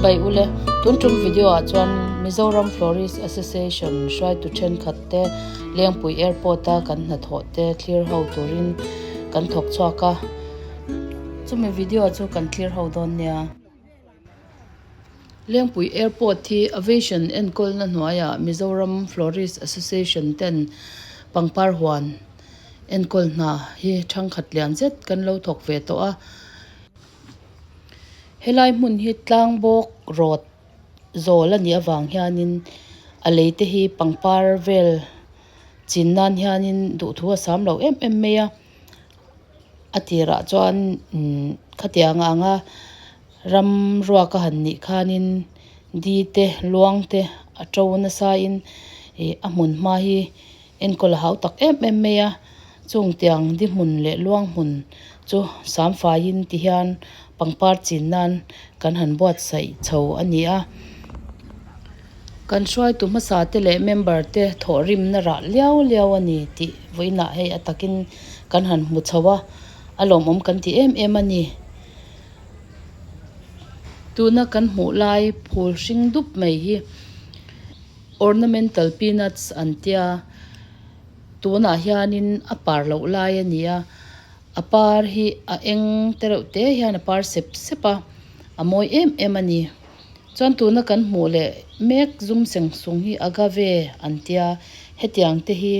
Chibai ule, tun tum video ah chuan Mizoram Florist Association hruaitu thenkhat te Lengpui Airport a kan hnathawh te thlir ho turin kan thawk chhuak a, chumi video chu kan thlir ho dawn nia. Lengpui Airport hi Aviation enkawlna hnuaiah Mizoram Florist Association ten pangpar huan enkawl hna hi thangkhat lian zet kan lo thawk ve tawh a. Helai hmun hi tlangbawk rawt zawl a nih avang hianin a lei te hi pangpar vel chin nan hianin duhthu a sam lo em em mai a. A tirah chuan umm khatiang anga ram ruak a han nih khanin di te luang te a to nasa in ih a hmun hma hi enkawl a hau tak em em mai a chung tiang di hmun leh luang hmun chu sam faiin ti hian pangpar chin nan kan han buatsaih chho a ni a. Kan hruaitu hmasa te leh member te thawhrimna rah liau liau a ni tih vawiinah hei a takin kan han hmu chho a, a lawmawm kan ti em em a ni. Tuna kan hmuh lai phul hring dup mai hi ornamental peanuts an tia, tunah hianin a par loh lai a ni a, a par hi a eng te reuh te hian a par sep sep a, a mawi em em a ni. Chuan tuna kan hmuh leh mek zum seng sung hi agave an tia, hetiang te hi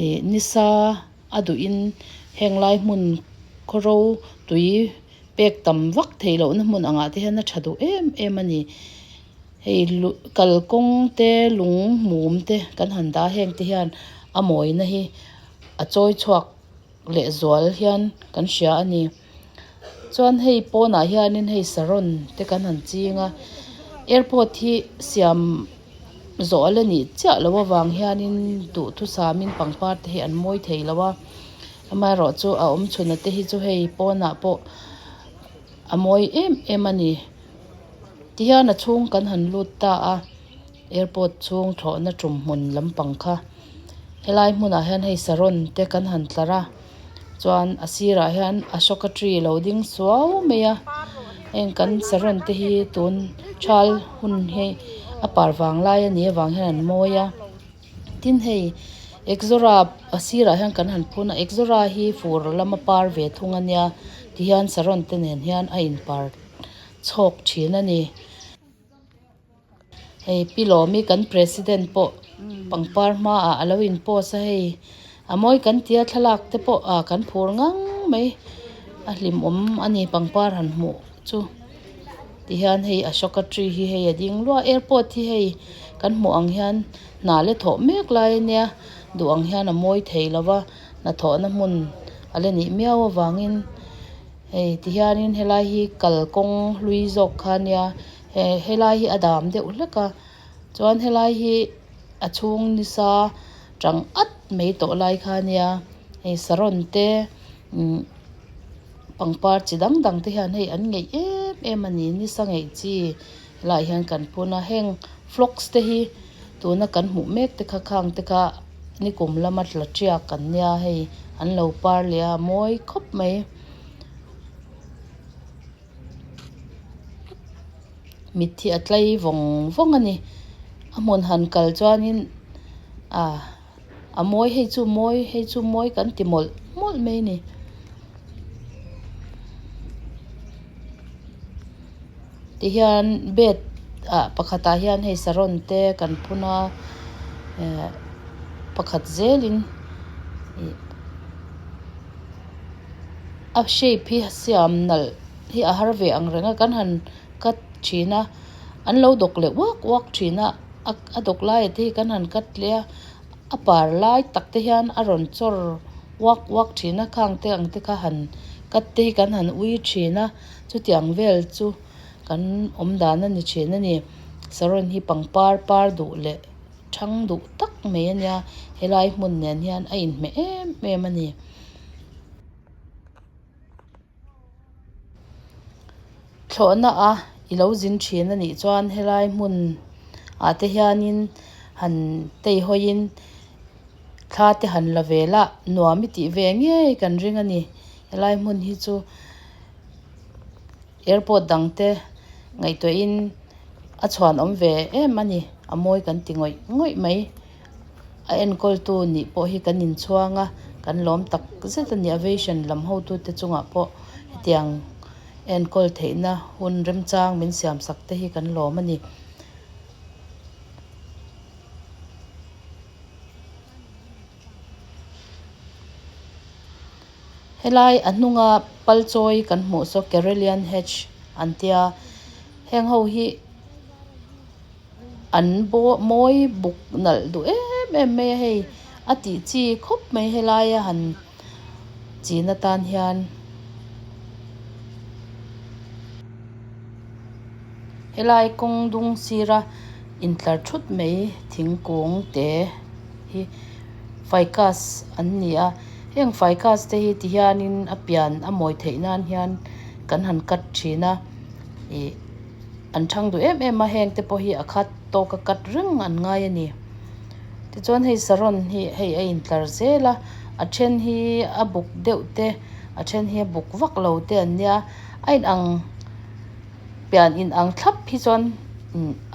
ih nisa a duhin heng lai hmun khawro tui pek tam vak theih lohna hmun angah te hian a tha duh em em a ni. Hei kalkawng te lung mum te kan han dah a heng te hian a mawina hi a chawi chhuak lehzual hian kan hria a ni. Chuan hei pawnah hianin hei saron te kan han ching a airport hi siam zawh ala nih chiah loh avang hianin duhthusamin pangpar te hi an mawi thei lo a amaherawh chu a awm chhun a te hi chu hei pawnah pawh a mawi em em a ni tihian a chhung kan han lut ta a airport chhung thlawhna tum hmun lampang kha helai hmunah hian hei saron te kan han tlar a. Chuan a sirah hian ashoka tree lo ding suau mai a heng kan saron te hi tun thal hun hi a par vang lai a nih avang hian an mawi a tin hei exora a sirah hian kan han phun a exora hi fur lama par ve thung a nia tihian saron te nen hian a in par chhawk thin a ni. Hei pi lawmi kan president pawh pangpar hmaah a lo in post a hei a mawi kan tia thlalak te pawh ah kan phur ngang mai a hlimawm a ni pangpar han hmuh chu tihian hei ashoka tree hi hei a ding luah a airport hi hei kan hmuh ang hian hna la thawh mek lai a nia duh ang hian a mawi thei lo va hnathawhna hmun a la nih miau avangin hei tihianin helai hi kalkawng hlui zawk kha a nia. He helai hi a dam deuh hlek a chuan helai hi a chhung nisa tang at mai tawh lai kha ania hei saron te umm pangpar chi dang dang te hian hei an ngeih em em a ni nisa ngeih chi helaiah hian kan phun a heng phlox te hi tuna kan hmuh mek te kha khang te kha nikum lama tla tiak an nia hei an lo par leh a mawi khawp mai. Mitthi a tlai vawng vawng a ni a hmun han kal chuanin ah a mawi hei chu mawi hei chu mawi kan ti mawlh mawlh mai a ni. Tihian bed ah pakhatah hian hei saron te kan phun a eh pakhat zelin ih. A shape hi siam nalh hi a har ve ang reng a kan han cut thin a an lo dawk leh uak uak thin a a dawk lai ah te hi kan han cut leh a a par lai tak te hian a rawn chawr uak uak thin a khang te ang te kha han cut te hi kan han ui thin a chutiang vel chu kan awm dan a ni thin a ni saron hi pangpar par duh leh thang duh tak mai a nia helai hmun nen hian a inhmeh em em a ni. Thlawhna a i lo zin thin a nih chuan helai hmun ah te hianin han teihawiin thla te han la ve lah nuam i tih ve ngei kan ring a ni helai hmun hi chu airport dang te ngaihtuahin. A chhuanawm ve em a ni, a mawi kan ti ngawih ngawih mai. A enkawltu nih pawh hi kan inchhuang a, kan lawm tak zet a ni. Aviation lam hotute chungah pawh hetiang enkawl theihna hun remchang min siam sak te hi kan lawm a ni. Helai a hnunga pal chawi kan hmuh saw Karelian Hedge an tia heng ho hi an mawi buk nalh duh em em mai a hei a tih chi khawp mai helaia han chin atan hian. Helai kawng dung sira intlar thut mai thingkung te hi ficus an ni a heng ficus te hi ti hianin a pian a mawi theih nan hian kan han cut thin a ih an thang duh em em a heng te pawh hi a khat tawk a cut reng an ngai a ni tichuan hei saron hi hei a intlar zel a a then hi a buk deuh te a then hi a buk vak lo te an nia a inang pian inang thlap hi chuan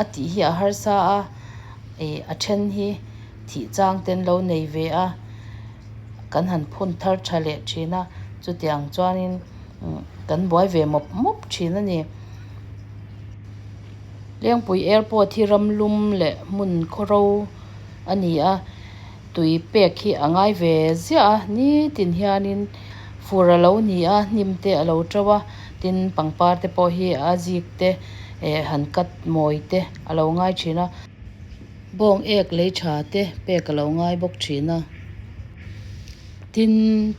a tih hi a harsa a ih a then hi thih chang te an lo nei ve a kan han phun thar tha leh thin a chutiang chuanin kan buai ve mawp mawp thin a ni. Lengpui airport hi ram lum leh hmun khawro a ni a tui pek hi a ngai ve ziah a nitin hianin fur a lo ni a hnim te a lo to a tin pangpar te pawh hi a zik te eh han cut mawi te a lo ngai thin a. Bawng ek lei tha te pek a lo ngai bawk thin a. Tin,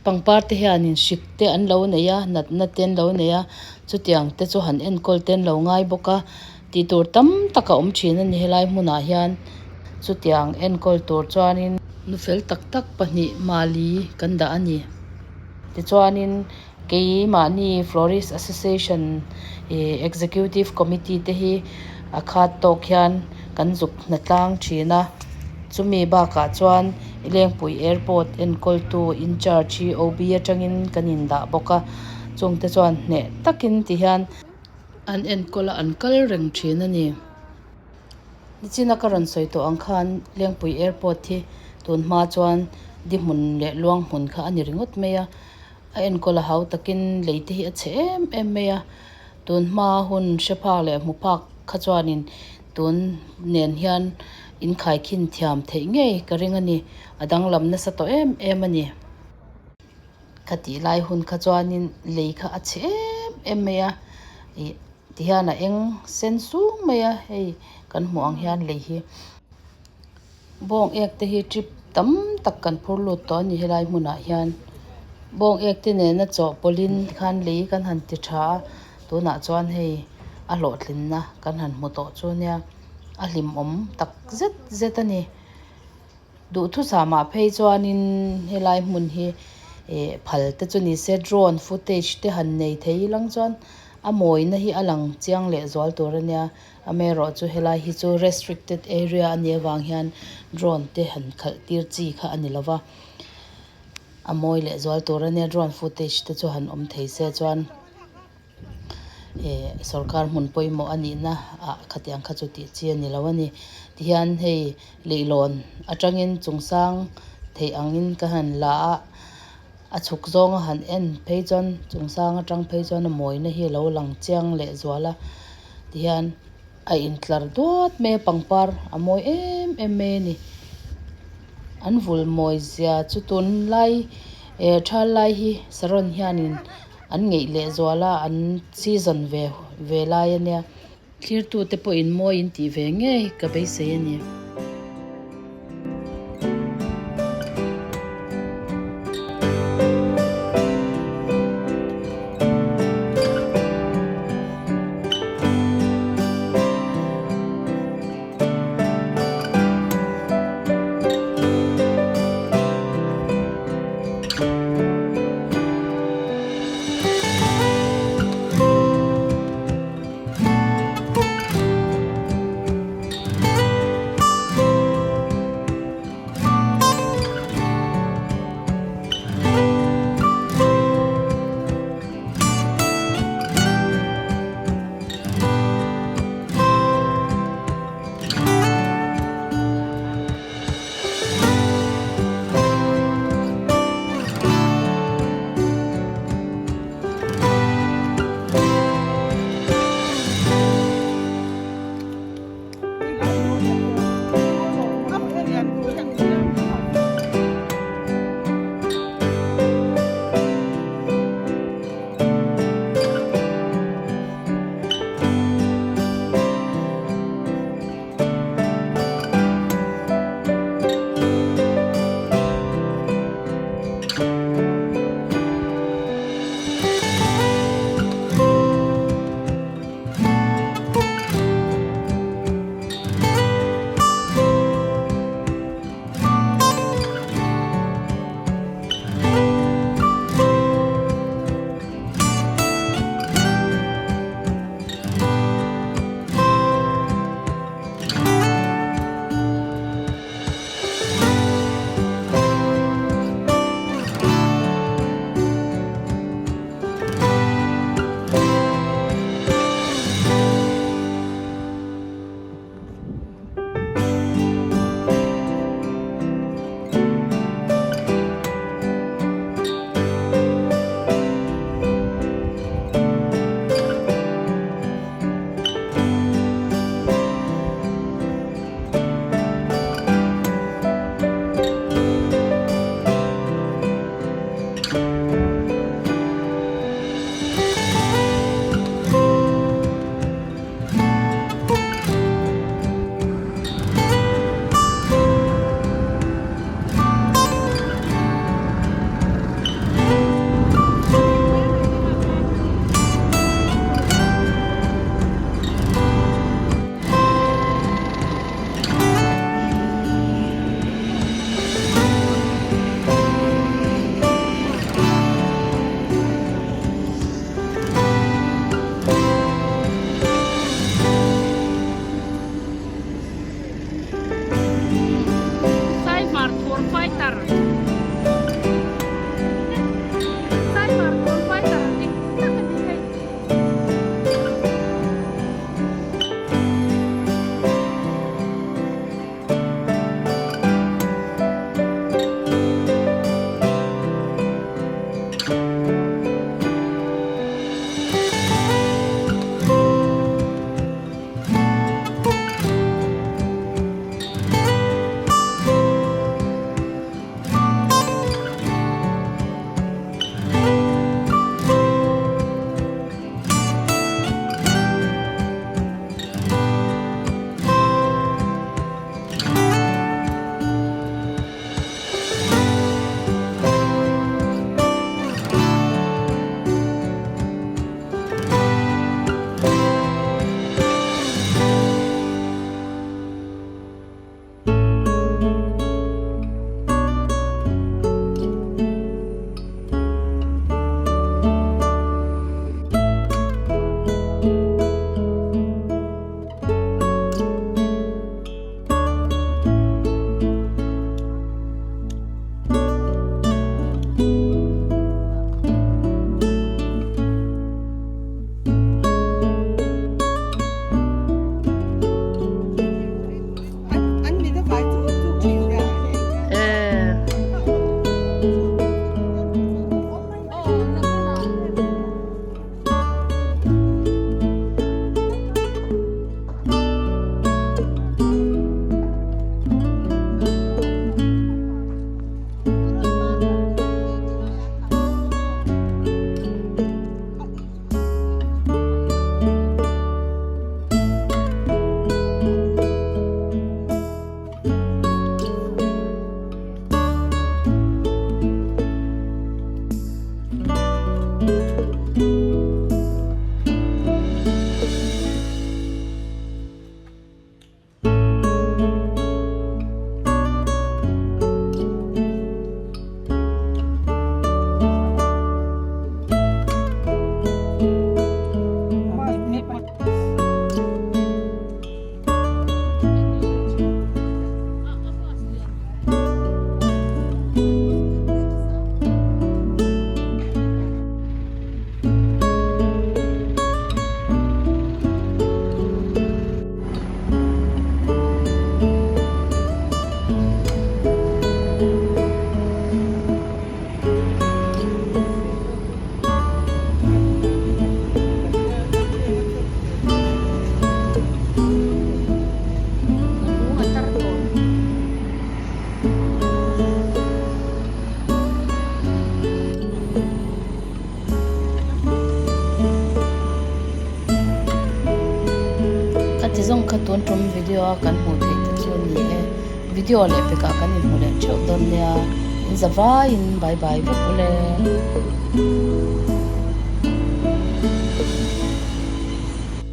pangpar te hianin hrik te an lo nei a, natna te an lo nei a, chutiang te chu han enkawl te an lo ngai bawk a. Tih tur tam tak a awm thin a ni helai hmunah hian. Chutiang enkawl tur chuanin nu fel tak tak pahnih mali kan dah a ni. Tichuanin Keimahni Florist Association ih Executive Committee te hi a khat tawk hian kan zuk hna tlang thin a, chumi bakah chuan Lengpui Airport enkawltu in-charge hi OB atangin kan indah bawk a, chungte chuan hneh takin ti hian an enkawl a an kal reng thin a ni. Nichina ka rawn sawi tawh ang khan Lengpui Airport hi tun hma chuan di hmun leh luang hmun kha a ni ringawt mai a. A enkawl a hau takin lei te hi a chhe em em mai a, tun hma hun hre phak leh hmu phak kha chuanin tun nen hian inkhaikhin thiam theih ngei ka ring a ni, a danglam nasa tawh em em a ni. Khatih lai hun kha chuanin lei kha a chhe em em mai a, ih tihian a eng sen sung mai a hei kan hmuh ang hian lei hi. Bawng ek te hi trip tam tak kan phur lut tawh a ni helai hmunah hian bawng ek te nena chawhpawlhin khan lei kan han ti tha a tunah chuan hei a hlawhtlinna kan han hmu tawh chu nia a hlimawm tak zet zet a ni duhthusam ah phei chuanin helai hmun hi ih phal te chu ni se drone footage te han nei thei ilang chuan a mawina hi a lang chiang leh zual tur a nia. Amaherawhchu helai hi chu restricted area a nih avang hian drone te han khalh tir chi kha a ni lo va, a mawi leh zual tur a nia drone footage te chu han awm thei se chuan eh sorkar hmun pawimawh a nihna ah khatiang kha chu tih chi a ni lo a ni. Tihian hei leihlawn atangin chung sang theih angin ka han la a. A chhuk zawnga han en phei chuan chung sang atang phei chuan a mawina hi a lo lang chiang leh zual a tihian a intlar duat mai a pangpar a mawi em em mai a ni an vul mawi zia chu tunlai eh thal lai hi saron hianin an ngeih leh zual a an season ve ve lai a nia. Thlirtute pawhin mawi in tih ve ngei ka beisei a ni. Khati zawng kha tun tum video a kan hmuh theih te chu a ni e. Video leh pekah kan inhmu leh theuh dawn nia. In za vaiin bye bye vek ule.